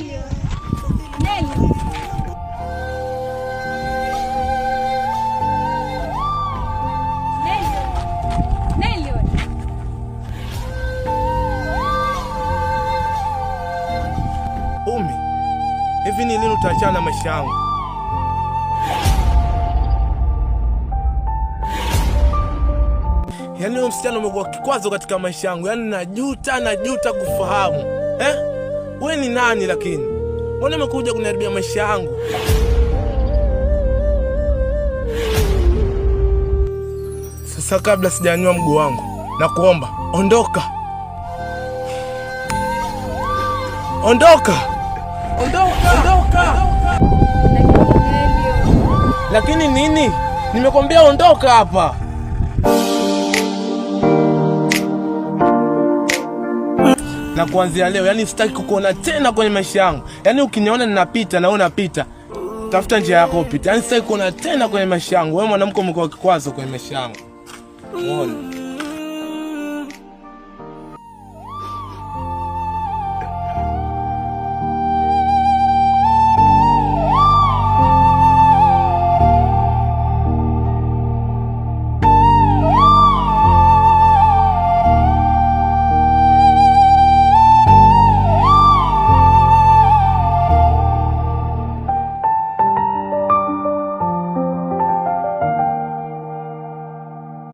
Nelio. Nelio. Nelio. Nelio. Umi, hivi ni lini utaachana na maisha yangu? Yaani huyo msichana umekuwa kikwazo katika maisha yangu, yaani najuta, najuta kufahamu. Eh? Wewe ni nani lakini? Mbona umekuja kuniharibia maisha yangu? Sasa kabla sijanyua mguu wangu, nakuomba ondoka. Ondoka! Ondoka! Ondoka! Lakini Nelio. Lakini nini? Nimekwambia ondoka hapa. Na kuanzia leo, yani sitaki kukuona tena kwenye maisha yangu. Yaani ukiniona ninapita na wewe unapita, tafuta njia yako upite. Yaani sitaki kuona tena kwenye maisha yangu. Wewe mwanamke umekuwa kikwazo kwenye maisha yangu. Muone.